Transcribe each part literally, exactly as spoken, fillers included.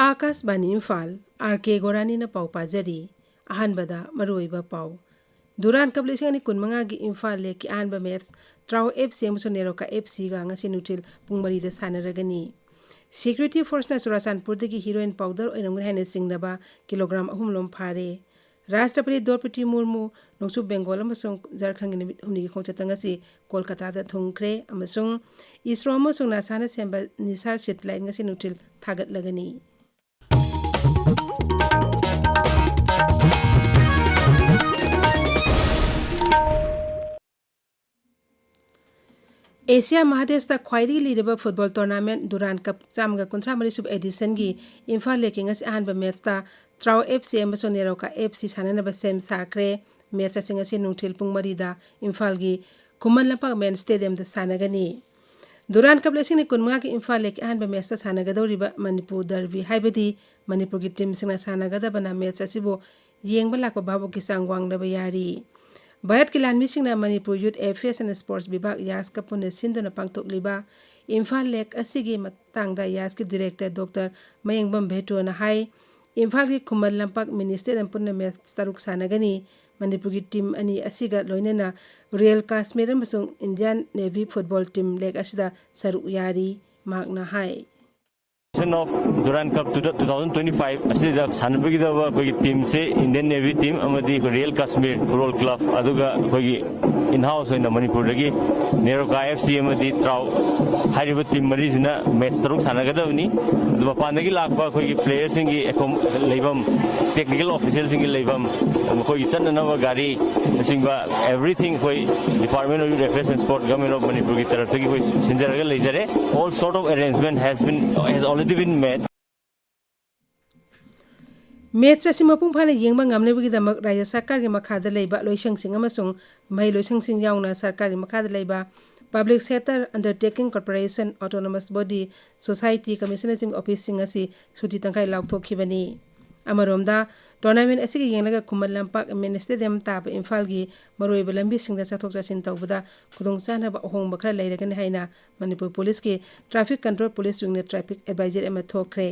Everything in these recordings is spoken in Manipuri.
ꯑꯥꯀꯥꯁꯕꯥꯅꯤ ꯏꯝꯐꯥꯜ, ꯑꯥꯔ ꯀꯦ ꯒꯣꯔꯥꯅꯤꯅ ꯄꯥꯎ ꯄꯥꯖꯔꯤ꯫ ꯑꯍꯥꯟꯕꯗ ꯃꯔꯨꯑꯣꯏꯕ ꯄꯥꯎ꯫ ꯗꯨꯔꯥꯟ ꯀꯞ ꯂꯤꯁꯤꯡ ꯑꯅꯤ ꯀꯨꯟꯃꯉꯥꯒꯤ ꯏꯝꯐꯥꯜ ꯂꯦꯛꯀꯤ ꯑꯍꯥꯟꯕ ꯃꯦꯠꯆ ꯇ꯭ꯔꯥꯎ ꯑꯦꯐ ꯁꯤ ꯑꯃꯁꯨꯡ ꯅꯦꯔꯣꯀꯥ ꯑꯦꯐ ꯁꯤꯒ ꯉꯁꯤ ꯅꯨꯡꯊꯤꯜ ꯄꯨꯡ ꯃꯔꯤꯗ ꯁꯥꯟꯅꯔꯒꯅꯤ꯫ ꯁꯦꯀ꯭ꯌꯨꯔꯤꯇꯤ ꯐꯣꯔꯁꯅ ꯆꯨꯔꯥꯆꯥꯟꯄꯨꯔꯗꯒꯤ ꯍꯤꯔꯣꯏꯟ ꯄꯥꯎꯗꯔ ꯑꯣꯏꯔꯝꯒꯅꯤ ꯍꯥꯏꯅ ꯆꯤꯡꯅꯕ ꯀꯤꯂꯣꯒ꯭ꯔꯥꯝ ꯑꯍꯨꯝ ꯂꯣꯝ ꯐꯥꯔꯦ꯫ ꯔꯥꯁꯇ꯭ꯔꯄꯇꯤ ꯗ꯭ꯔꯧꯄꯗꯤ ꯃꯨꯔꯃꯨ ꯅꯣꯡꯆꯨꯞ ꯕꯦꯡꯒꯣꯜ ꯑꯃꯁꯨꯡ ꯖꯔꯈꯟꯒꯤ ꯅꯨꯃꯤꯠ ꯍꯨꯝꯅꯤꯒꯤ ꯈꯣꯡꯆꯠꯇ ꯉꯁꯤ ꯀꯣꯜꯀꯇꯥꯗ ꯊꯨꯡꯈ꯭ꯔꯦ ꯑꯃꯁꯨꯡ ꯏꯁꯔꯣ ꯑꯃꯁꯨꯡ ꯅꯥꯁꯥꯅ ꯁꯦꯝꯕ ꯅꯤꯁꯥꯔ ꯁꯦꯇꯤꯂꯥꯏꯠ ꯉꯁꯤ ꯅꯨꯡꯊꯤꯜ ꯊꯥꯒꯠꯂꯒꯅꯤ꯫ ꯑꯦꯁꯤꯌꯥ ꯃꯍꯥꯗꯦꯁꯇ ꯈ꯭ꯋꯥꯏꯗꯒꯤ ꯂꯤꯔꯕ ꯐꯨꯠꯕꯣꯜ ꯇꯣꯔꯅꯥꯃꯦꯟꯠ ꯗꯨꯔꯥꯟ ꯀꯞ ꯆꯥꯝꯃꯒ ꯀꯨꯟꯊ꯭ꯔꯥ ꯃꯔꯤ ꯁꯨꯕ ꯑꯦꯗꯤꯁꯟꯒꯤ ꯏꯝꯐꯥꯜ ꯂꯦꯛꯀꯤ ꯉꯁꯤ ꯑꯍꯥꯟꯕ ꯃꯦꯠꯆꯇ ꯇ꯭ꯔꯥꯎ ꯑꯦꯐ ꯁꯤ ꯑꯃꯁꯨꯡ ꯅꯦꯔꯣꯀꯥ ꯑꯦꯐ ꯁꯤ ꯁꯥꯟꯅꯅꯕ ꯁꯦꯝ ꯁꯥꯈ꯭ꯔꯦ꯫ ꯃꯦꯠꯆ ꯑꯁꯤ ꯉꯁꯤ ꯅꯨꯡꯊꯤꯜ ꯄꯨꯡ ꯃꯔꯤꯗ ꯏꯝꯐꯥꯜꯒꯤ ꯈꯨꯃꯟ ꯂꯝꯄꯥꯛ ꯃꯦꯟ ꯁ꯭ꯇꯦꯗꯤꯌꯝꯗ ꯁꯥꯟꯅꯒꯅꯤ꯫ ꯗꯨꯔꯥꯟ ꯀꯞ ꯂꯤꯁꯤꯡ ꯑꯅꯤ ꯀꯨꯟꯃꯉꯥꯒꯤ ꯏꯝꯐꯥꯜ ꯂꯦꯛꯀꯤ ꯑꯍꯥꯟꯕ ꯃꯦꯠꯆꯇ ꯁꯥꯟꯅꯒꯗꯧꯔꯤꯕ ꯃꯅꯤꯄꯨꯔ ꯗꯔꯕꯤ ꯍꯥꯏꯕꯗꯤ ꯃꯅꯤꯄꯨꯔꯒꯤ ꯇꯤꯝꯁꯤꯡꯅ ꯁꯥꯟꯅꯒꯗꯕꯅ ꯃꯦꯠꯆ ꯑꯁꯤꯕꯨ ꯌꯦꯡꯕ ꯂꯥꯛꯄ ꯚꯥꯕꯣꯛꯀꯤ ꯆꯥꯡ ꯋꯥꯡꯂꯕ ꯌꯥꯔꯤ꯫ ꯚꯥꯔꯠꯀꯤ ꯂꯥꯟꯃꯤꯁꯤꯡꯅ ꯃꯅꯤꯄꯨꯔ ꯌꯨꯠ ꯑꯦꯐꯤꯌꯔꯁ ꯑꯦꯟ ꯁ꯭ꯄꯣꯔꯠꯁ ꯕꯤꯚꯥꯒ ꯌꯥꯁꯀ ꯄꯨꯟꯅ ꯁꯤꯟꯗꯨꯅ ꯄꯥꯡꯊꯣꯛꯂꯤꯕ ꯏꯝꯐꯥꯜ ꯂꯦꯛ ꯑꯁꯤꯒꯤ ꯃꯇꯥꯡꯗ ꯌꯥꯁꯀꯤ ꯗꯤꯔꯦꯛꯇꯔ ꯗꯣꯛꯇꯔ ꯃꯌꯦꯡꯕꯝ ꯚꯦꯇꯣꯅ ꯍꯥꯏ, ꯏꯝꯐꯥꯜꯒꯤ ꯈꯨꯃꯟ ꯂꯝꯄꯥꯛ ꯃꯤꯅꯤ ꯁ꯭ꯇꯦꯗꯤꯌꯝ ꯄꯨꯟꯅ ꯃꯦꯠꯆ ꯇꯔꯨꯛ ꯁꯥꯟꯅꯒꯅꯤ꯫ ꯃꯅꯤꯄꯨꯔꯒꯤ ꯇꯤꯝ ꯑꯅꯤ ꯑꯁꯤꯒ ꯂꯣꯏꯅꯅ ꯔꯣꯌꯦꯜ ꯀꯥꯁꯃꯤꯔ ꯑꯃꯁꯨꯡ ꯏꯟꯗꯤꯌꯥꯟ ꯅꯦꯚꯤ ꯐꯨꯠꯕꯣꯜ ꯇꯤꯝ ꯂꯦꯛ ꯑꯁꯤꯗ ꯁꯔꯨꯛ ꯌꯥꯔꯤ꯫ ꯃꯍꯥꯛꯅ ꯍꯥꯏ꯫ Of Durand Cup two thousand twenty-five ꯑꯁꯤꯗ ꯁꯥꯟꯅꯕꯒꯤꯗꯕ ꯑꯩꯈꯣꯏꯒꯤ ꯇꯤꯝꯁꯦ ꯏꯟꯗꯤꯌꯟ ꯅꯦꯚꯤ ꯇꯤꯝ ꯑꯃꯗꯤ ꯑꯩꯈꯣꯏ ꯔꯣꯌꯦꯜ ꯀꯥꯁꯃꯤꯔ ꯐꯨꯠꯕꯣꯜ ꯀ꯭ꯂꯕ, ꯑꯗꯨꯒ ꯑꯩꯈꯣꯏꯒꯤ ꯏꯟ ꯍꯥꯎꯁ ꯑꯣꯏꯅ ꯃꯅꯤꯄꯨꯔꯗꯒꯤ ꯅꯦꯔꯣꯀꯥ ꯑꯦꯐ ꯁꯤ ꯑꯃꯗꯤ ꯇ꯭ꯔꯥꯎ ꯍꯥꯏꯔꯤꯕ ꯇꯤꯝ ꯃꯔꯤꯁꯤꯅ ꯃꯦꯠꯆ ꯇꯔꯨꯛ ꯁꯥꯟꯅꯒꯗꯕꯅꯤ꯫ ꯑꯗꯨ ꯃꯄꯥꯟꯗꯒꯤ ꯂꯥꯛꯄ ꯑꯩꯈꯣꯏꯒꯤ ꯄ꯭ꯂꯦꯌꯔꯁꯤꯡꯒꯤ ꯑꯦꯀꯣꯝ-, ꯂꯩꯐꯝ, ꯇꯦꯛꯅꯤꯀꯦꯜ ꯑꯣꯐꯤꯁꯤꯌꯦꯜꯁꯤꯡꯒꯤ ꯂꯩꯐꯝ, ꯃꯈꯣꯏꯒꯤ ꯆꯠꯅꯅꯕ ꯒꯥꯔꯤ, ꯅꯆꯤꯡꯕ everything ꯑꯩꯈꯣꯏ Department of Youth Affairs and Sport, Government of ꯃꯅꯤꯄꯨꯔꯒꯤ ꯇꯔꯐꯇꯒꯤ ꯑꯩꯈꯣꯏ ꯁꯤꯟꯖꯔꯒ ꯂꯩꯖꯔꯦ꯫ All sort of arrangement has been, has already been made. Match ꯑꯁꯤ ꯃꯄꯨꯡ ꯐꯥꯅ ꯌꯦꯡꯕ ꯉꯝꯅꯕꯒꯤꯗꯃꯛ ꯔꯥꯖ꯭ꯌ ꯁꯔꯀꯥꯔꯒꯤ ꯃꯈꯥꯗ ꯂꯩꯕ ꯂꯣꯏꯁꯪꯁꯤꯡ ꯑꯃꯁꯨꯡ ꯃꯍꯩ ꯂꯣꯏꯁꯪꯁꯤꯡ ꯌꯥꯎꯅ ꯁꯔꯀꯥꯔꯒꯤ ꯃꯈꯥꯗ ꯂꯩꯕ Public Sector Undertaking Corporation, Autonomous Body, Society, Commissionerꯁꯤꯡ ꯑꯣꯐꯤꯁꯁꯤꯡ ꯑꯁꯤ ꯁꯨꯇꯤ ꯇꯪꯈꯥꯏ ꯂꯥꯎꯊꯣꯛꯈꯤꯕꯅꯤ꯫ ꯑꯃꯔꯣꯝꯗ, ꯇꯣꯔꯅꯥꯃꯦꯟ ꯑꯁꯤꯒꯤ ꯌꯦꯡꯂꯒ ꯈꯨꯃꯟ ꯂꯝꯄꯥꯛ ꯃꯤꯅꯤ ꯁ꯭ꯇꯦꯗꯤꯌꯝ ꯇꯥꯕ ꯏꯝꯐꯥꯜꯒꯤ ꯃꯔꯨꯑꯣꯏꯕ ꯂꯝꯕꯤꯁꯤꯡꯗ ꯆꯠꯊꯣꯛ ꯆꯠꯁꯤꯟ ꯇꯧꯕꯗ ꯈꯨꯗꯣꯡꯆꯥꯅꯕ ꯑꯍꯣꯡꯕ ꯈꯔ ꯂꯩꯔꯒꯅꯤ ꯍꯥꯏꯅ ꯃꯅꯤꯄꯨꯔ ꯄꯨꯂꯤꯁꯀꯤ ꯇ꯭ꯔꯥꯐꯤꯛ ꯀꯟꯇ꯭ꯔꯣꯜ ꯄꯨꯂꯤꯁ ꯋꯤꯡꯅ ꯇ꯭ꯔꯥꯐꯤꯛ ꯑꯦꯗꯚꯥꯏꯖꯔꯤ ꯑꯃ ꯊꯣꯛꯈ꯭ꯔꯦ꯫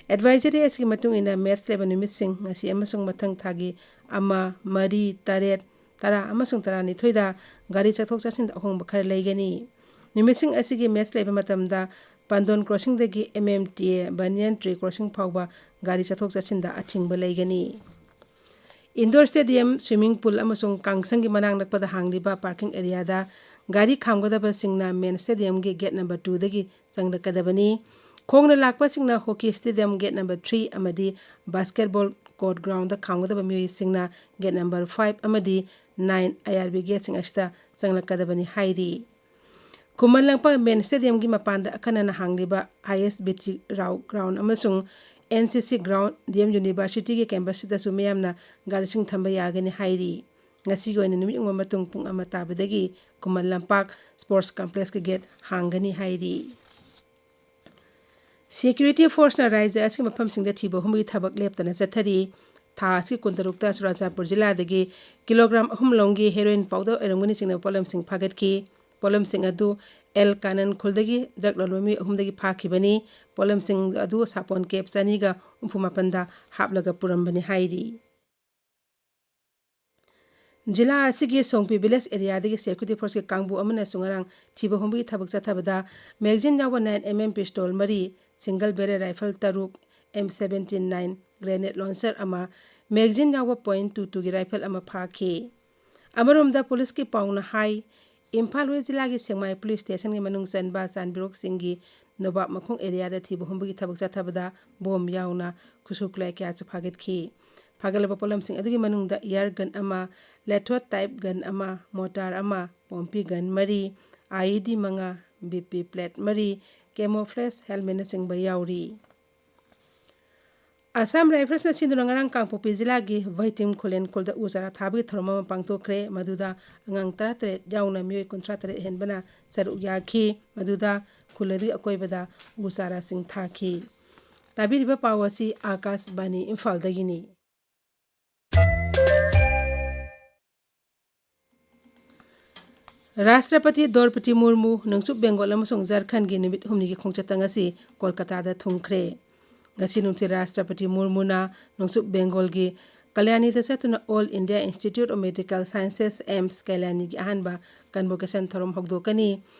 ꯑꯦꯗꯚꯥꯏꯖꯔꯤ ꯑꯁꯤꯒꯤ ꯃꯇꯨꯡ ꯏꯟꯅ ꯃꯦꯠꯁ ꯂꯩꯕ ꯅꯨꯃꯤꯠꯁꯤꯡ ꯉꯁꯤ ꯑꯃꯁꯨꯡ ꯃꯊꯪ ꯊꯥꯒꯤ ꯑꯃ, ꯃꯔꯤ, ꯇꯔꯦꯠ, ꯇꯔꯥ ꯑꯃꯁꯨꯡ ꯇꯔꯥꯅꯤꯊꯣꯏꯗ ꯒꯥꯔꯤ ꯆꯠꯊꯣꯛ ꯆꯠꯁꯤꯟꯗ ꯑꯍꯣꯡꯕ ꯈꯔ ꯂꯩꯒꯅꯤ꯫ ꯅꯨꯃꯤꯠꯁꯤꯡ ꯑꯁꯤꯒꯤ ꯃꯦꯠꯁ ꯂꯩꯕ ꯃꯇꯝꯗ ꯄꯥꯟꯗꯣꯟ ꯀ꯭ꯔꯣꯁꯤꯡꯗꯒꯤ M M T A banyan tree crossing ꯐꯥꯎꯕ ꯒꯥꯔꯤ ꯆꯠꯊꯣꯛ ꯆꯠꯁꯤꯟꯗ ꯑꯊꯤꯡꯕ ꯂꯩꯒꯅꯤ꯫ ꯏꯟꯗꯣꯔ ꯁ꯭ꯇꯦꯗꯤꯌꯝ, ꯁ꯭ꯋꯤꯃꯤꯡ ꯄꯨꯜ ꯑꯃꯁꯨꯡ ꯀꯥꯡꯁꯪꯒꯤ ꯃꯅꯥꯛ ꯅꯛꯄꯗ ꯍꯥꯡꯂꯤꯕ ꯄꯥꯔꯀꯤꯡ ꯑꯦꯔꯤꯌꯥꯗ ꯒꯥꯔꯤ ꯈꯥꯝꯒꯗꯕꯁꯤꯡꯅ ꯃꯦꯟ ꯁ꯭ꯇꯦꯗꯤꯌꯝꯒꯤ ꯒꯦꯠ ꯅꯝꯕꯔ ꯇꯨꯗꯒꯤ ꯆꯪꯂꯛꯀꯗꯕꯅꯤ꯫ ꯈꯣꯡꯅ ꯂꯥꯛꯄꯁꯤꯡꯅ hockey stadium gate number three ꯑꯃꯗꯤ ꯕꯥꯁꯀꯦꯠꯕꯣꯜ ꯀꯣꯔꯠ ꯒ꯭ꯔꯥꯎꯟꯗ ꯈꯥꯝꯒꯗꯕ ꯃꯤꯑꯣꯏꯁꯤꯡꯅ ꯒꯦꯠ ꯅꯝꯕꯔ ꯐꯥꯏꯚ ꯑꯃꯗꯤ ꯅꯥꯏꯟ ꯑꯥꯏ ꯑꯥꯔ ꯕꯤ ꯒꯦꯠꯁꯤꯡ ꯑꯁꯤꯗ ꯆꯪꯂꯛꯀꯗꯕꯅꯤ ꯍꯥꯏꯔꯤ꯫ ꯈꯨꯃꯟ ꯂꯝꯄꯥꯛ ꯃꯦꯟ ꯁ꯭ꯇꯦꯗꯤꯌꯝꯒꯤ ꯃꯄꯥꯟꯗ ꯑꯈꯟꯅꯅ ꯍꯥꯡꯂꯤꯕ ꯑꯥꯏ ꯑꯦꯁ ꯕꯤ ꯇꯤ ꯔꯥꯎ ꯒ꯭ꯔꯥꯎꯟ ꯑꯃꯁꯨꯡ N C C ground, D M ꯌꯨꯅꯤꯚꯔꯁꯤꯇꯤꯒꯤ ꯀꯦꯝꯄꯁꯁꯤꯗꯁꯨ ꯃꯤꯌꯥꯝꯅ ꯒꯥꯔꯤꯁꯤꯡ ꯊꯝꯕ ꯌꯥꯒꯅꯤ ꯍꯥꯏꯔꯤ꯫ ꯉꯁꯤꯒꯤ ꯑꯣꯏꯅ ꯅꯨꯃꯤꯠ ꯌꯨꯡꯕ ꯃꯇꯨꯡ ꯄꯨꯡ ꯑꯃ ꯇꯥꯕꯗꯒꯤ ꯈꯨꯃꯟ ꯂꯝꯄꯥꯛ ꯁ꯭ꯄꯣꯔꯠꯁ ꯀꯝꯄ꯭ꯂꯦꯛꯁꯀꯤ ꯒꯦꯠ ꯍꯥꯡꯒꯅꯤ ꯍꯥꯏꯔꯤ꯫ ꯁꯦꯀ꯭ꯌꯨꯔꯤꯇꯤ ꯐꯣꯔꯁꯅ ꯔꯥꯏꯖ꯭ꯌ ꯑꯁꯤꯒꯤ ꯃꯐꯝꯁꯤꯡꯗ ꯊꯤꯕ ꯍꯨꯝꯕꯒꯤ ꯊꯕꯛ ꯂꯦꯞꯇꯅ ꯆꯠꯊꯔꯤ꯫ ꯊꯥ ꯑꯁꯤꯒꯤ ꯀꯨꯟꯇꯔꯨꯛꯇ ꯆꯨꯔꯥꯆꯥꯟꯄꯨꯔ ꯖꯤꯂꯥꯗꯒꯤ ꯀꯤꯂꯣꯒ꯭ꯔꯥꯝ ꯑꯍꯨꯝ ꯂꯣꯝꯒꯤ ꯍꯦꯔꯣꯏꯟ ꯄꯥꯎꯗꯔ ꯑꯣꯏꯔꯝꯒꯅꯤ ꯆꯤꯡꯅꯕ ꯄꯣꯠꯂꯝꯁꯤꯡ ꯐꯥꯒꯠꯈꯤ꯫ ꯄꯣꯠꯂꯝꯁꯤꯡ ꯑꯗꯨ ꯑꯦꯜ ꯀꯥꯅꯟ ꯈꯨꯜꯗꯒꯤ ꯗ꯭ꯔꯒ ꯂꯂꯣꯟꯕ ꯃꯤꯑꯣꯏ ꯑꯍꯨꯝꯗꯒꯤ ꯐꯥꯈꯤꯕꯅꯤ꯫ ꯄꯣꯠꯂꯝꯁꯤꯡ ꯑꯗꯨ ꯁꯥꯄꯣꯟ ꯀꯦꯞ ꯆꯅꯤꯒ ꯍꯨꯝꯐꯨ ꯃꯥꯄꯟꯗ ꯍꯥꯞꯂꯒ ꯄꯨꯔꯝꯕꯅꯤ ꯍꯥꯏꯔꯤ꯫ ꯖꯤꯂꯥ ꯑꯁꯤꯒꯤ ꯁꯣꯡꯄꯤ ꯚꯤꯂꯦꯖ ꯑꯦꯔꯤꯌꯥꯗꯒꯤ ꯁꯦꯀ꯭ꯌꯨꯔꯤꯇꯤ ꯐꯣꯔꯁꯀꯤ ꯀꯥꯡꯕꯨ ꯑꯃꯅꯁꯨ ꯉꯔꯥꯡ ꯊꯤꯕ ꯍꯨꯝꯕꯒꯤ ꯊꯕꯛ ꯆꯠꯊꯕꯗ ꯃꯦꯒꯖꯤꯟ ꯌꯥꯎꯕ ꯅꯥꯏꯟ ꯑꯦꯝ ꯑꯦꯝ ꯄꯤꯁꯇꯣꯜ ꯃꯔꯤ, ꯁꯤꯡꯒꯜ ꯕꯦꯔꯦꯜ ꯔꯥꯏꯐꯜ ꯇꯔꯨꯛ, ꯑꯦꯝ ꯁꯕꯦꯟꯇꯤꯟ ꯅꯥꯏꯟ ꯒ꯭ꯔꯦꯅꯦꯗ ꯂꯣꯟꯆꯔ ꯑꯃ, ꯃꯦꯒꯖꯤꯟ ꯌꯥꯎꯕ ꯄꯣꯏꯟ ꯇꯨ ꯇꯨꯒꯤ ꯔꯥꯏꯐꯜ ꯑꯃ ꯐꯥꯈꯤ꯫ ꯑꯃꯔꯣꯝꯗ ꯄꯨꯂꯤꯁꯀꯤ ꯄꯥꯎꯅ ꯍꯥꯏ, ꯏꯝꯐꯥꯜ ꯋꯦꯁ ꯖꯤꯂꯥꯒꯤ ꯁꯦꯛꯃꯥꯏ ꯄꯨꯂꯤꯁ ꯁ꯭ꯇꯦꯁꯟꯒꯤ ꯃꯅꯨꯡ ꯆꯟꯕ ꯆꯥꯟꯕꯤꯔꯣꯛ ꯆꯤꯡꯒꯤ ꯅꯣꯕꯥꯞ ꯃꯈꯣꯡ ꯑꯦꯔꯤꯌꯥꯗ ꯊꯤꯕ ꯍꯨꯝꯕꯒꯤ ꯊꯕꯛ ꯆꯠꯊꯕꯗ ꯕꯣꯝ ꯌꯥꯎꯅ ꯈꯨꯠꯁꯨ ꯈꯨꯠꯂꯥꯏ ꯀꯌꯥꯁꯨ ꯐꯥꯒꯠꯈꯤ꯫ ꯐꯥꯒꯠꯂꯕ ꯄꯣꯠꯂꯝꯁꯤꯡ ꯑꯗꯨꯒꯤ ꯃꯅꯨꯡꯗ ꯏꯌꯥꯔ ꯒꯟ ꯑꯃ, ꯂꯦꯊꯣꯠ ꯇꯥꯏꯞ ꯒꯟ ꯑꯃ, ꯃꯣꯔꯇꯥꯔ ꯑꯃ, ꯄꯣꯝꯄꯤ ꯒꯟ ꯃꯔꯤ, ꯑꯥꯏ ꯏ ꯗꯤ ꯃꯉꯥ, ꯕꯤ ꯄꯤ ꯄ꯭ꯂꯦꯠ ꯃꯔꯤ, ꯀꯦꯃꯣꯐ꯭ꯂꯦꯖ ꯍꯦꯜꯃꯦꯠꯅꯆꯤꯡꯕ ꯌꯥꯎꯔꯤ꯫ ꯑꯁꯥꯝ ꯔꯥꯏꯐꯜꯁꯅ ꯁꯤꯟꯗꯨꯅ ꯉꯔꯥꯡ ꯀꯥꯡꯄꯣꯛꯄꯤ ꯖꯤꯂꯥꯒꯤ ꯚꯩꯇꯤꯝ ꯈꯨꯂꯦꯟ ꯈꯨꯜꯗ ꯎ ꯆꯥꯔꯥ ꯊꯥꯕꯒꯤ ꯊꯧꯔꯝ ꯑꯃ ꯄꯥꯡꯊꯣꯛꯈ꯭ꯔꯦ꯫ ꯃꯗꯨꯗ ꯑꯉꯥꯡ ꯇꯔꯥꯇꯔꯦꯠ ꯌꯥꯎꯅ ꯃꯤꯑꯣꯏ ꯀꯨꯟꯊ꯭ꯔꯥ ꯇꯔꯦꯠ ꯍꯦꯟꯕꯅ ꯁꯔꯨꯛ ꯌꯥꯈꯤ꯫ ꯃꯗꯨꯗ ꯈꯨꯜ ꯑꯗꯨꯒꯤ ꯑꯀꯣꯏꯕꯗ ꯎ ꯆꯥꯔꯥꯁꯤꯡ ꯊꯥꯈꯤ꯫ ꯇꯥꯕꯤꯔꯤꯕ ꯄꯥꯎ ꯑꯁꯤ ꯑꯥꯀꯥꯁꯕꯥꯅꯤ ꯏꯝꯐꯥꯜꯗꯒꯤꯅꯤ꯫ ꯔꯥꯁꯇ꯭ꯔꯄꯇꯤ ꯗ꯭ꯔꯧꯄꯗꯤ ꯃꯨꯔꯃꯨ ꯅꯣꯡꯆꯨꯞ ꯕꯦꯡꯒꯣꯜ ꯑꯃꯁꯨꯡ ꯖꯔꯈꯟꯒꯤ ꯅꯨꯃꯤꯠ ꯍꯨꯝꯅꯤꯒꯤ ꯈꯣꯡꯆꯠꯇ ꯉꯁꯤ ꯀꯣꯜꯀꯇꯥꯗ ꯊꯨꯡꯈ꯭ꯔꯦ꯫ ꯉꯁꯤ ꯅꯨꯡꯊꯤꯜ ꯔꯥꯁꯇ꯭ꯔꯄꯇꯤ ꯃꯨꯔꯃꯨꯅ ꯅꯣꯡꯆꯨꯞ ꯕꯦꯡꯒꯣꯜꯒꯤ ꯀꯂꯌꯥꯅꯤꯗ ꯆꯠꯇꯨꯅ All India Institute of Medical Sciences, AIIMS, ꯀꯂꯌꯥꯅꯤꯒꯤ ꯑꯍꯥꯟꯕ convocation ꯊꯧꯔꯝ ꯍꯧꯗꯣꯛꯀꯅꯤ꯫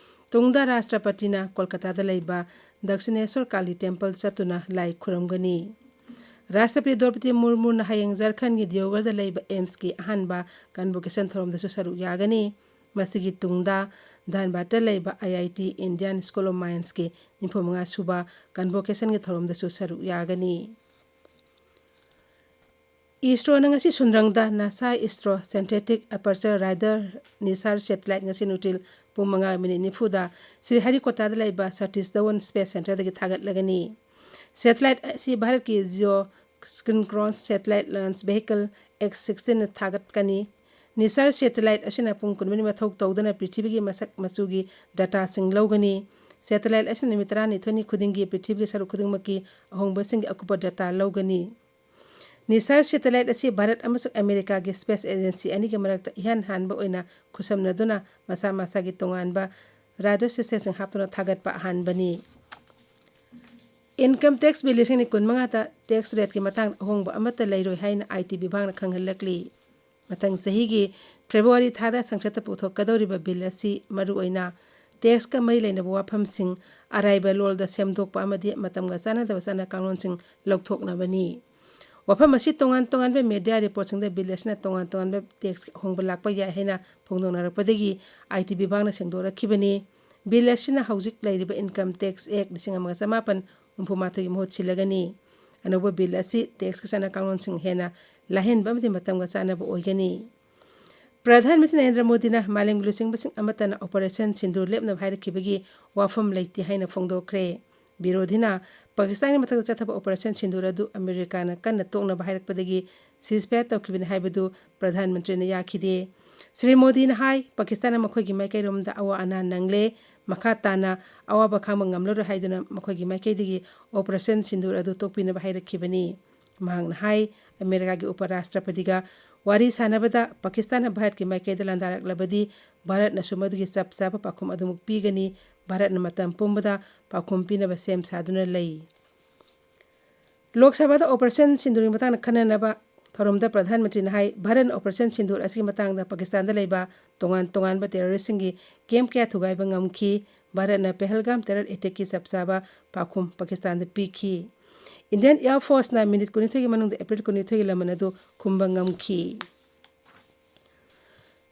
ꯇꯨꯡꯗ ꯔꯥꯁꯇ꯭ꯔꯄꯇꯤꯅ ꯀꯣꯜꯀꯇꯥꯗ ꯂꯩꯕ ꯗꯛꯁꯤꯅꯦꯁ꯭ꯋꯔ ꯀꯥꯂꯤ temple ꯆꯠꯇꯨꯅ ꯂꯥꯏ ꯈꯨꯔꯨꯝꯒꯅꯤ꯫ ꯔꯥꯁꯇ꯭ꯔꯄꯇꯤ ꯗ꯭ꯔꯧꯄꯗꯤ ꯃꯨꯔꯃꯨꯅ ꯍꯌꯦꯡ ꯖꯔꯈꯟꯒꯤ ꯗꯤꯌꯣꯒꯔꯗ ꯂꯩꯕ AIIMSꯀꯤ ꯑꯍꯥꯟꯕ convocation ꯊꯧꯔꯝꯗꯁꯨ ꯁꯔꯨꯛ ꯌꯥꯒꯅꯤ꯫ ꯃꯁꯤꯒꯤ ꯇꯨꯡꯗ ꯙꯥꯟꯕꯥꯗꯇ ꯂꯩꯕ IIT Indian School of Minesꯀꯤ ꯅꯤꯐꯨ ꯃꯉꯥ ꯁꯨꯕ convocationꯒꯤ ꯊꯧꯔꯝꯗꯁꯨ ꯁꯔꯨꯛ ꯌꯥꯒꯅꯤ꯫ ꯏꯁꯔꯣꯅ ꯉꯁꯤ ꯁꯨꯟꯗ꯭ꯔꯪꯗ NASA ISRO Synthetic Aperture Radar, NISAR satellite ꯉꯁꯤ ꯅꯨꯡꯊꯤꯜ ꯄꯨꯡ ꯃꯉꯥ minute ꯅꯤꯐꯨꯗ ꯁ꯭ꯔꯤꯍꯔꯤꯀꯣꯇꯥꯗ ꯂꯩꯕ ꯁꯇꯤꯁ ꯙꯋꯟ Space Centreꯗꯒꯤ ꯊꯥꯒꯠꯂꯒꯅꯤ꯫ Satellite ꯑꯁꯤ ꯚꯥꯔꯠꯀꯤ Geo Synchronous Satellite Launch Vehicle X sixteenꯅ ꯊꯥꯒꯠꯀꯅꯤ꯫ NISAR satellite ꯑꯁꯤꯅ ꯄꯨꯡ ꯀꯨꯟꯃꯔꯤ ꯃꯊꯧ ꯇꯧꯗꯨꯅ ꯄ꯭ꯔꯤꯊꯤꯕꯤꯒꯤ ꯃꯁꯛ ꯃꯆꯨꯒꯤ dataꯁꯤꯡ ꯂꯧꯒꯅꯤ꯫ Satellite ꯑꯁꯤꯅ ꯅꯨꯃꯤꯠ ꯇꯔꯥꯅꯤꯊꯣꯏꯅꯤ ꯈꯨꯗꯤꯡꯒꯤ ꯄ꯭ꯔꯤꯊꯤꯕꯤꯒꯤ ꯁꯔꯨꯛ ꯈꯨꯗꯤꯡꯃꯛꯀꯤ ꯑꯍꯣꯡꯕꯁꯤꯡꯒꯤ ꯑꯀꯨꯞꯄ data ꯂꯧꯒꯅꯤ꯫ NISAR satellite ꯑꯁꯤ ꯚꯥꯔꯠ ꯑꯃꯁꯨꯡ ꯑꯃꯦꯔꯤꯀꯥꯒꯤ space agency ꯑꯅꯤꯒꯤ ꯃꯔꯛꯇ ꯏꯍꯥꯟ ꯍꯥꯟꯕ ꯑꯣꯏꯅ ꯈꯨꯠꯁꯝꯅꯗꯨꯅ ꯃꯁꯥ ꯃꯁꯥꯒꯤ ꯇꯣꯉꯥꯟꯕ radar systemꯁꯤꯡ ꯍꯥꯞꯇꯨꯅ ꯊꯥꯒꯠꯄ ꯑꯍꯥꯟꯕꯅꯤ꯫ Income tax bill ꯂꯤꯁꯤꯡ ꯑꯅꯤ ꯀꯨꯟꯃꯉꯥꯗ tax rateꯀꯤ ꯃꯇꯥꯡꯗ ꯑꯍꯣꯡꯕ ꯑꯃꯠꯇ ꯂꯩꯔꯣꯏ ꯍꯥꯏꯅ IT ꯕꯤꯚꯥꯒꯅ ꯈꯪꯍꯜꯂꯛꯂꯤ꯫ ꯃꯊꯪ ꯆꯍꯤꯒꯤ February ꯊꯥꯗ ꯁꯪꯁꯠꯇ ꯄꯨꯊꯣꯛꯀꯗꯧꯔꯤꯕ bill ꯑꯁꯤ ꯃꯔꯨꯑꯣꯏꯅ taxꯀ ꯃꯔꯤ ꯂꯩꯅꯕ ꯋꯥꯐꯝꯁꯤꯡ ꯑꯔꯥꯏꯕ ꯂꯣꯜꯗ ꯁꯦꯝꯗꯣꯛꯄ ꯑꯃꯗꯤ ꯃꯇꯝꯒ ꯆꯥꯟꯅꯗꯕ ꯆꯠꯅ ꯀꯥꯡꯂꯣꯟꯁꯤꯡ ꯂꯧꯊꯣꯛꯅꯕꯅꯤ꯫ ꯋꯥꯐꯝ ꯑꯁꯤ ꯇꯣꯉꯥꯟ ꯇꯣꯉꯥꯟꯕ media reportꯁꯤꯡꯗ bill ꯑꯁꯤꯅ ꯇꯣꯉꯥꯟ ꯇꯣꯉꯥꯟꯕ taxꯀꯤ ꯑꯍꯣꯡꯕ ꯂꯥꯛꯄ ꯌꯥꯏ ꯍꯥꯏꯅ ꯐꯣꯡꯗꯣꯛꯅꯔꯛꯄꯗꯒꯤ IT ꯕꯤꯚꯥꯒꯅ ꯁꯦꯡꯗꯣꯔꯛꯈꯤꯕꯅꯤ꯫ Bill ꯑꯁꯤꯅ ꯍꯧꯖꯤꯛ ꯂꯩꯔꯤꯕ Income Tax Act ꯂꯤꯁꯤꯡ ꯑꯃꯒ ꯆꯃꯥꯄꯟ ꯍꯨꯝꯐꯨ ꯃꯥꯊꯣꯏꯒꯤ ꯃꯍꯨꯠ ꯁꯤꯜꯂꯒꯅꯤ꯫ ꯑꯅꯧꯕ bill ꯑꯁꯤ taxꯀꯤ ꯆꯠꯅ ꯀꯥꯡꯂꯣꯟꯁꯤꯡ ꯍꯦꯟꯅ ꯂꯥꯏꯍꯟꯕ ꯑꯃꯗꯤ ꯃꯇꯝꯒ ꯆꯥꯟꯅꯕ ꯑꯣꯏꯒꯅꯤ꯫ ꯄ꯭ꯔꯙꯥꯟ ꯃꯟꯇ꯭ꯔꯤ ꯅꯔꯦꯟꯗ꯭ꯔ ꯃꯣꯗꯤꯅ ꯃꯥꯂꯦꯝꯒꯤ ꯂꯨꯆꯤꯡꯕꯁꯤꯡ ꯑꯃꯠꯇꯅ Operation Sindoor ꯂꯦꯞꯅꯕ ꯍꯥꯏꯔꯛꯈꯤꯕꯒꯤ ꯋꯥꯐꯝ ꯂꯩꯇꯦ ꯍꯥꯏꯅ ꯐꯣꯡꯗꯣꯛꯈ꯭ꯔꯦ꯫ ꯕꯤꯔꯣꯙꯤꯅ ꯄꯥꯀꯤꯁꯇꯥꯟꯒꯤ ꯃꯊꯛꯇ ꯆꯠꯊꯕ Operation Sindoor ꯑꯗꯨ ꯑꯃꯦꯔꯤꯀꯥꯅ ꯀꯟꯅ ꯇꯣꯛꯅꯕ ꯍꯥꯏꯔꯛꯄꯗꯒꯤ ceasefire ꯇꯧꯈꯤꯕꯅꯤ ꯍꯥꯏꯕꯗꯨ ꯄ꯭ꯔꯙꯥꯟ ꯃꯟꯇ꯭ꯔꯤꯅ ꯌꯥꯈꯤꯗꯦ꯫ ꯁ꯭ꯔꯤ ꯃꯣꯗꯤꯅ ꯍꯥꯏ, ꯄꯥꯀꯤꯁꯇꯥꯟꯅ ꯃꯈꯣꯏꯒꯤ ꯃꯥꯏꯀꯩꯔꯣꯝꯗ ꯑꯋꯥ ꯑꯅꯥ ꯅꯪꯂꯦ, ꯃꯈꯥ ꯇꯥꯅ ꯑꯋꯥꯕ ꯈꯥꯡꯕ ꯉꯝꯂꯔꯣꯏ ꯍꯥꯏꯗꯨꯅ ꯃꯈꯣꯏꯒꯤ ꯃꯥꯏꯀꯩꯗꯒꯤ Operation Sindoor ꯑꯗꯨ ꯇꯣꯛꯄꯤꯅꯕ ꯍꯥꯏꯔꯛꯈꯤꯕꯅꯤ꯫ ꯃꯍꯥꯛꯅ ꯍꯥꯏ, ꯑꯃꯦꯔꯤꯀꯥꯒꯤ ꯎꯄ ꯔꯥꯁꯇ꯭ꯔꯄꯇꯤꯒ ꯋꯥꯔꯤ ꯁꯥꯟꯅꯕꯗ ꯄꯥꯀꯤꯁꯇꯥꯟꯅ ꯚꯥꯔꯠꯀꯤ ꯃꯥꯏꯀꯩꯗ ꯂꯥꯟꯗꯥꯔꯛꯂꯕꯗꯤ ꯚꯥꯔꯠꯅꯁꯨ ꯃꯗꯨꯒꯤ ꯆꯞ ꯆꯥꯕ ꯄꯥꯎꯈꯨꯝ ꯑꯗꯨꯃꯛ ꯄꯤꯒꯅꯤ꯫ ꯚꯥꯔꯠꯅ ꯃꯇꯝ ꯄꯨꯝꯕꯗ ꯄꯥꯎꯈꯨꯝ ꯄꯤꯅꯕ ꯁꯦꯝ ꯁꯥꯗꯨꯅ ꯂꯩ꯫ ꯂꯣꯛ ꯁꯚꯥꯗ ꯑꯣꯄꯔꯦꯁꯟ ꯁꯤꯟꯗꯨꯔꯒꯤ ꯃꯇꯥꯡꯗ ꯈꯟꯅꯅꯕ ꯊꯧꯔꯝꯗ ꯄ꯭ꯔꯙꯥꯟ ꯃꯟꯇ꯭ꯔꯤꯅ ꯍꯥꯏ, ꯚꯥꯔꯠꯅ ꯑꯣꯄꯔꯦꯁꯟ ꯁꯤꯟꯗꯨꯔ ꯑꯁꯤꯒꯤ ꯃꯇꯥꯡꯗ ꯄꯥꯀꯤꯁꯇꯥꯟꯗ ꯂꯩꯕ ꯇꯣꯉꯥꯟ ꯇꯣꯉꯥꯟꯕ ꯇꯦꯔꯣꯔꯤꯁꯁꯤꯡꯒꯤ ꯀꯦꯝꯞ ꯀꯌꯥ ꯊꯨꯒꯥꯏꯕ ꯉꯝꯈꯤ꯫ ꯚꯥꯔꯠꯅ ꯄꯦꯍꯜꯒꯥꯝ ꯇꯦꯔꯔ ꯑꯦꯇꯦꯛꯀꯤ ꯆꯞ ꯆꯥꯕ ꯄꯥꯎꯈꯨꯝ ꯄꯥꯀꯤꯁꯇꯥꯟꯗ ꯄꯤꯈꯤ꯫ ꯏꯟꯗꯤꯌꯟ ꯑꯦꯌꯔ ꯐꯣꯔꯁꯅ ꯃꯤꯅꯤꯠ ꯀꯨꯟꯅꯤꯊꯣꯏꯒꯤ ꯃꯅꯨꯡꯗ ꯑꯦꯄ꯭ꯔꯤꯜ ꯀꯨꯟꯅꯤꯊꯣꯏꯒꯤ ꯂꯃꯟ ꯑꯗꯨ ꯈꯨꯝꯕ ꯉꯝꯈꯤ꯫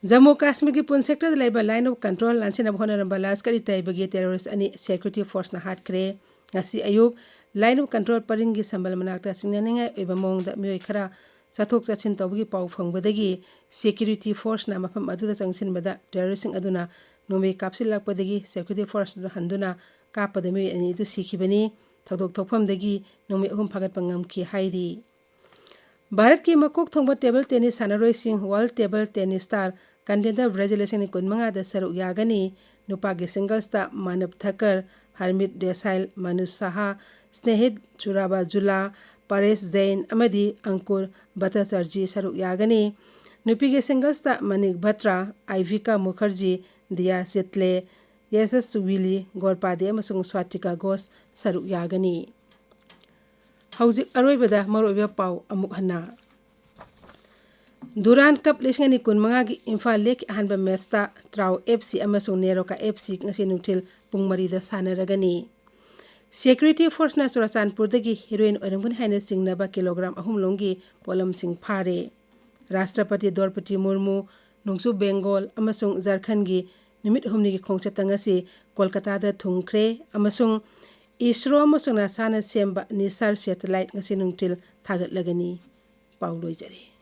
ꯖꯝꯃꯨ ꯀꯥꯁꯃꯤꯔꯒꯤ ꯄꯨꯟ ꯁꯦꯛꯇꯔꯗ ꯂꯩꯕ ꯂꯥꯏꯟ ꯑꯣꯐ ꯀꯟꯇ꯭ꯔꯣꯜ ꯂꯥꯟꯁꯤꯟꯅꯕ ꯍꯣꯠꯅꯔꯝꯕ ꯂꯁꯀꯔ ꯏ ꯇꯩꯕꯒꯤ ꯇꯦꯔꯣꯔꯤꯁ ꯑꯅꯤ ꯁꯦꯀ꯭ꯌꯨꯔꯤꯇꯤ ꯐꯣꯔꯁꯅ ꯍꯥꯠꯈ꯭ꯔꯦ꯫ ꯉꯁꯤ ꯑꯌꯨꯛ ꯂꯥꯏꯟ ꯑꯣꯐ ꯀꯟꯇ꯭ꯔꯣꯜ ꯄꯔꯤꯡꯒꯤ ꯁꯝꯕꯜ ꯃꯅꯥꯛꯇ ꯆꯤꯡꯅꯅꯤꯡꯉꯥꯏ ꯑꯣꯏꯕ ꯃꯑꯣꯡꯗ ꯃꯤꯑꯣꯏ ꯈꯔ ꯆꯠꯊꯣꯛ ꯆꯠꯁꯤꯟ ꯇꯧꯕꯒꯤ ꯄꯥꯎ ꯐꯪꯕꯗꯒꯤ ꯁꯦꯀ꯭ꯌꯨꯔꯤꯇꯤ ꯐꯣꯔꯁꯅ ꯃꯐꯝ ꯑꯗꯨꯗ ꯆꯪꯁꯤꯟꯕꯗ ꯇꯦꯔꯣꯔꯤꯁꯁꯤꯡ ꯑꯗꯨꯅ ꯅꯣꯡꯃꯩ ꯀꯥꯞꯁꯤꯜꯂꯛꯄꯗꯒꯤ ꯁꯦꯀ꯭ꯌꯨꯔꯤꯇꯤ ꯐꯣꯔꯁ ꯑꯗꯨ ꯍꯟꯗꯨꯅ ꯀꯥꯞꯄꯗ ꯃꯤꯑꯣꯏ ꯑꯅꯤ ꯑꯗꯨ ꯁꯤꯈꯤꯕꯅꯤ꯫ ꯊꯧꯗꯣꯛ ꯊꯣꯛꯐꯝꯗꯒꯤ ꯅꯣꯡꯃꯩ ꯑꯍꯨꯝ ꯐꯥꯒꯠꯄ ꯉꯝꯈꯤ ꯍꯥꯏꯔꯤ꯫ ꯚꯥꯔꯠꯀꯤ ꯃꯀꯣꯛ ꯊꯣꯡꯕ ꯇꯦꯕꯜ ꯇꯦꯅꯤꯁ ꯁꯥꯟꯅꯔꯣꯏꯁꯤꯡ ꯋꯥꯔꯜ ꯇꯦꯕꯜ ꯇꯦꯅꯤꯁ ꯁ꯭ꯇꯥꯔ ꯀꯟꯇꯦꯟꯗꯔ ꯕ꯭ꯔꯦꯖꯤꯂꯦꯁꯟ ꯀꯨꯟꯃꯉꯥꯗ ꯁꯔꯨꯛ ꯌꯥꯒꯅꯤ꯫ ꯅꯨꯄꯥꯒꯤ ꯁꯤꯡꯒꯜꯁꯇ ꯃꯥꯅꯕ ꯊꯀꯔ, ꯍꯔꯃꯤꯠ ꯗꯦꯁꯥꯏꯜ, ꯃꯅꯨ ꯁꯍꯥ, ꯁ꯭ꯅꯦꯍꯤꯠ ꯆꯨꯔꯥꯕꯥꯖꯨꯂꯥ, ꯄꯔꯦꯁ ꯖꯩꯟ ꯑꯃꯗꯤ ꯑꯪꯀꯨꯔ ꯚꯠꯇꯥꯆꯥꯔꯖꯤ ꯁꯔꯨꯛ ꯌꯥꯒꯅꯤ꯫ ꯅꯨꯄꯤꯒꯤ ꯁꯤꯡꯒꯜꯁꯇ ꯃꯅꯤꯛ ꯕꯇ꯭ꯔꯥ, ꯑꯥꯏꯚꯤꯀꯥ ꯃꯨꯈꯔꯖꯤ, ꯗꯤꯌꯥ ꯆꯤꯠꯂꯦ, ꯌꯦꯁꯁ ꯋꯤꯂꯤ ꯒꯣꯔꯄꯥꯗꯦ ꯑꯃꯁꯨꯡ ꯁ꯭ꯋꯥꯇꯤꯀꯥ ꯒꯣꯁ ꯁꯔꯨꯛ ꯌꯥꯒꯅꯤ꯫ ꯍꯧꯖꯤꯛ ꯑꯔꯣꯏꯕꯗ ꯃꯔꯨꯑꯣꯏꯕ ꯄꯥꯎ ꯑꯃꯨꯛ ꯍꯟꯅ꯫ ꯗꯨꯔꯥꯟ ꯀꯞ ꯂꯤꯁꯤꯡ ꯑꯅꯤ ꯀꯨꯟꯃꯉꯥꯒꯤ ꯏꯝꯐꯥꯜ ꯂꯦꯛꯀꯤ ꯑꯍꯥꯟꯕ ꯃꯦꯠꯁꯇ ꯇ꯭ꯔꯥꯎ ꯑꯦꯐ ꯁꯤ ꯑꯃꯁꯨꯡ ꯅꯦꯔꯣꯀꯥ ꯑꯦꯐ ꯁꯤ ꯉꯁꯤ ꯅꯨꯡꯊꯤꯜ ꯄꯨꯡ ꯃꯔꯤꯗ ꯁꯥꯟꯅꯔꯒꯅꯤ꯫ ꯁꯦꯀ꯭ꯌꯨꯔꯤꯇꯤ ꯐꯣꯔꯁꯅ ꯆꯨꯔꯥꯆꯥꯟꯄꯨꯔꯗꯒꯤ ꯍꯦꯔꯣꯏꯟ ꯑꯣꯏꯔꯝꯒꯅꯤ ꯍꯥꯏꯅ ꯆꯤꯡꯅꯕ ꯀꯤꯂꯣꯒ꯭ꯔꯥꯝ ꯑꯍꯨꯝ ꯂꯣꯝꯒꯤ ꯄꯣꯠꯂꯝꯁꯤꯡ ꯐꯥꯔꯦ꯫ ꯔꯥꯁꯇ꯭ꯔꯄꯇꯤ ꯗ꯭ꯔꯧꯄꯗꯤ ꯃꯨꯔꯃꯨ, ꯅꯣꯡꯆꯨꯞ ꯕꯦꯡꯒꯣꯜ ꯑꯃꯁꯨꯡ ꯖꯔꯈꯟꯒꯤ ꯅꯨꯃꯤꯠ ꯍꯨꯝꯅꯤꯒꯤ ꯈꯣꯡꯆꯠꯇ ꯉꯁꯤ ꯀꯣꯜꯀꯇꯥꯗ ꯊꯨꯡꯈ꯭ꯔꯦ ꯑꯃꯁꯨꯡ ꯏꯁꯔꯣ ꯑꯃꯁꯨꯡ ꯅꯥꯁꯥꯅ ꯁꯦꯝꯕ ꯅꯤꯁꯥꯔ ꯁꯦꯇꯦꯂꯥꯏꯠ ꯉꯁꯤ ꯅꯨꯡꯊꯤꯜ ꯊꯥꯒꯠꯂꯒꯅꯤ꯫ ꯄꯥꯎ ꯂꯣꯏꯖꯔꯦ꯫